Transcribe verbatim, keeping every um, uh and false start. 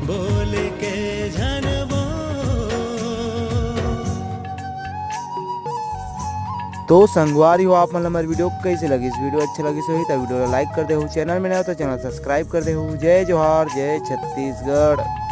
तो संगवारी हो, आप मन ला हमर वीडियो कइसे लगिस? वीडियो अच्छा लगिस होही त वीडियो ला लाइक कर देहू, चैनल में नया हो त चैनल सब्सक्राइब कर देहू। जय जोहार, जय छत्तीसगढ़।